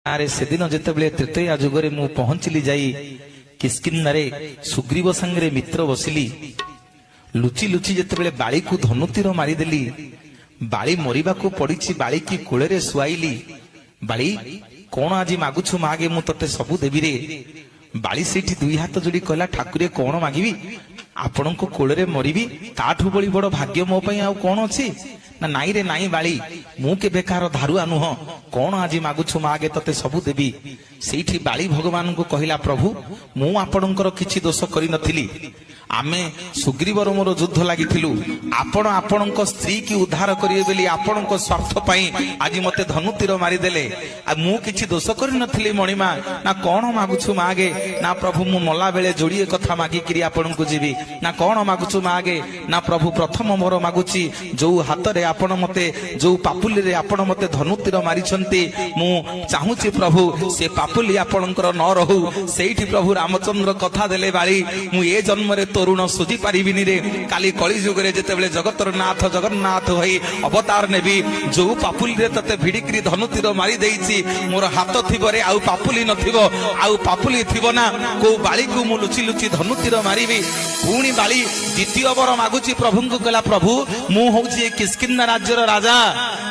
ଆରେ, ସେଦିନ ଯେତେବେଳେ ତ୍ରେତୟା ଯୁଗରେ ମୁଁ ପହଞ୍ଚିଲି ଯାଇ କିଷ୍କିନ୍ଦାରେ, ସୁଗ୍ରୀବ ସାଙ୍ଗରେ ମିତ୍ର ବସିଲି, ଲୁଚି ଲୁଚି ଯେତେବେଳେ ବାଳିକୁ ଧନୁତୀର ମାରିଦେଲି, ବାଳି ମରିବାକୁ ପଡିଛି, ବାଳିକି କୋଳରେ ଶୁଆଇଲି। ବାଳି, କଣ ଆଜି ମାଗୁଛୁ ମାଗେ, ମୁଁ ତତେ ସବୁ ଦେବିରେ। ବାଳି ସେଇଠି ଦୁଇ ହାତ ଯୋଡି କହିଲା, ଠାକୁରେ, କଣ ମାଗିବି? ଆପଣଙ୍କ କୋଳରେ ମରିବି, ତାଠୁ ବଳି ବଡ ଭାଗ୍ୟ ମୋ ପାଇଁ ଆଉ କଣ ଅଛି? ନା, ନାଇଁ ରେ ନାଇଁ ବାଳି, ମୁଁ କେବେ କାହାର ଧାରୁଆ ନୁହଁ। କଣ ଆଜି ମାଗୁଛୁ ମାଗେ, ତତେ ସବୁ ଦେବି। ସେଇଠି ବାଳି ଭଗବାନଙ୍କୁ କହିଲା, ପ୍ରଭୁ, ମୁଁ ଆପଣଙ୍କର କିଛି ଦୋଷ କରିନଥିଲି। ଆମେ ସୁଗ୍ରୀବର ମୋର ଯୁଦ୍ଧ ଲାଗିଥିଲୁ। ଆପଣ ଆପଣଙ୍କ ସ୍ତ୍ରୀ କି ଉଦ୍ଧାର କରିବେ ବୋଲି ଆପଣଙ୍କ ସ୍ୱାର୍ଥ ପାଇଁ ଆଜି ମତେ ଧନୁତୀର ମାରିଦେଲେ। ଆଉ ମୁଁ କିଛି ଦୋଷ କରିନଥିଲି ମଣିମା। ନା, କଣ ମାଗୁଛୁ ମାଗେ? ନା ପ୍ରଭୁ, ମୁଁ ମଲା ବେଳେ ଯୋଡ଼ିଏ କଥା ମାଗିକିରି ଆପଣଙ୍କୁ ଯିବି। ନା, କଣ ମାଗୁଛୁ ମାଗେ? ନା ପ୍ରଭୁ, ପ୍ରଥମ ମୋର ମାଗୁଛି, ଯୋଉ ହାତରେ ଆପଣ ମତେ, ଯୋଉ ପାପୁଲିରେ ଆପଣ ମତେ ଧନୁତୀର ମାରିଛନ୍ତି, ମୁଁ ଚାହୁଁଛି ପ୍ରଭୁ, ସେ ପାପୁଲି ଆପଣଙ୍କର ନ ରହୁ। ସେଇଠି ପ୍ରଭୁ ରାମଚନ୍ଦ୍ର କଥା ଦେଲେ, ବାଳି, ମୁଁ ଏ ଜନ୍ମରେ ତୋ ଋଣ ସୁଝି ପାରିବିନି ରେ। କାଲି କଳି ଯୁଗରେ ଯେତେବେଳେ ଜଗତର ନାଥ ଜଗନ୍ନାଥ ହୋଇ ଅବତାର ନେବି, ଯୋଉ ପାପୁଲିରେ ତତେ ଭିଡିକିରି ଧନୁତୀର ମାରି ଦେଇଛି, ମୋର ହାତ ଥିବରେ, ଆଉ ପାପୁଲି ନଥିବ। ଆଉ ପାପୁଲି ଥିବ ନା, କୋଉ ବାଳିକୁ ମୁଁ ଲୁଚି ଲୁଚି ଧନୁତୀର ମାରିବି? ପୁଣି ବାଳି ଦ୍ୱିତୀୟ ବର ମାଗୁଛି ପ୍ରଭୁଙ୍କୁ। କହିଲା, ପ୍ରଭୁ, ମୁଁ ହଉଛି ଏ କିଷ୍କିନ୍ଦା ରାଜ୍ୟର ରାଜା।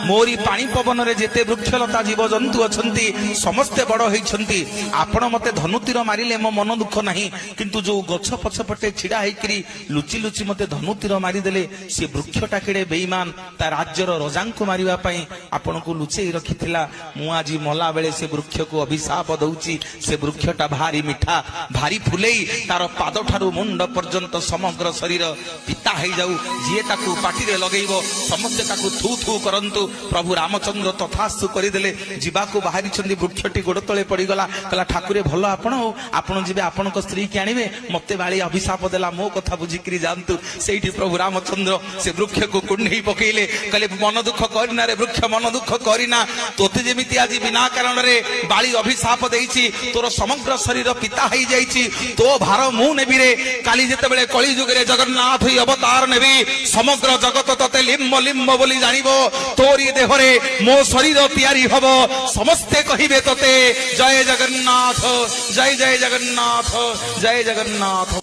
ମୋରି ପାଣି ପବନରେ ଯେତେ ବୃକ୍ଷଲତା ଜୀବଜନ୍ତୁ ଅଛନ୍ତି, ସମସ୍ତେ ବଡ ହେଇଛନ୍ତି। ଆପଣ ମତେ ଧନୁତୀର ମାରିଲେ ମୋ ମନ ଦୁଃଖ ନାହିଁ, କିନ୍ତୁ ଯୋଉ ଗଛ ପଛପଟେ ଛିଡା ହେଇକିରି ଲୁଚି ଲୁଚି ମତେ ଧନୁତୀର ମାରିଦେଲେ, ସେ ବୃକ୍ଷଟା କେଡେ ବେଇମାନ, ତା ରାଜ୍ୟର ରଜାଙ୍କୁ ମାରିବା ପାଇଁ ଆପଣଙ୍କୁ ଲୁଚେଇ ରଖିଥିଲା। ମୁଁ ଆଜି ମଲା ବେଳେ ସେ ବୃକ୍ଷକୁ ଅଭିଶାପ ଦଉଛି। ସେ ବୃକ୍ଷଟା ଭାରି ମିଠା, ଭାରି ଫୁଲେଇ, ତାର ପାଦ ଠାରୁ ମୁଣ୍ଡ ପର୍ଯ୍ୟନ୍ତ ସମଗ୍ର ଶରୀର ପିତା ହେଇଯାଉ। ଯିଏ ତାକୁ ପାଟିରେ ଲଗେଇବ, ସମସ୍ତେ ତାକୁ ଥୁ ଥୁ କରନ୍ତୁ। ପ୍ରଭୁ ରାମଚନ୍ଦ୍ର ତଥାସ୍ତୁ କରିଦେଲେ। ଯିବାକୁ ବାହାରିଛନ୍ତି, ବୃକ୍ଷଟି ଗୋଡ ତଳେ ପଡିଗଲା। କହିଲା, ଠାକୁରେ, ଭଲ ଆପଣ, ଆଉ ଆପଣ ଯିବେ, ଆପଣଙ୍କ ସ୍ତ୍ରୀ କି ଆଣିବେ, ମତେ ବାଳି ଅଭିଶାପ ଦେଲା, ମୋ କଥା ବୁଝିକିରି ଯାଆନ୍ତୁ। ସେଇଠି ପ୍ରଭୁ ରାମଚନ୍ଦ୍ର ସେ ବୃକ୍ଷକୁ କୁଣ୍ଢେଇ ପକେଇଲେ। କହିଲେ, ମନ ଦୁଃଖ କରିନା ରେ ବୃକ୍ଷ, ମନ ଦୁଃଖ କରିନା। ତୋତେ ଯେମିତି ଆଜି ବିନା କାରଣରେ ବାଳି ଅଭିଶାପ ଦେଇଛି, ତୋର ସମଗ୍ର ଶରୀର ପିତା ହେଇଯାଇଛି, ତୋ ଭାର ମୁଁ ନେବି ରେ। କାଲି ଯେତେବେଳେ କଳି ଯୁଗରେ ଜଗନ୍ନାଥ ହୋଇ ଅବତାର ନେବି, ସମଗ୍ର ଜଗତ ତତେ ଲିମ୍ବ ଲିମ୍ବ ବୋଲି ଜାଣିବ। ତୋରି ଦେହରେ ମୋ ଶରୀର ତିଆରି ହବ। ସମସ୍ତେ କହିବେ ତତେ ଜୟ ଜଗନ୍ନାଥ, ଜୟ ଜୟ ଜଗନ୍ନାଥ, ଜୟ ଜଗନ୍ନାଥ।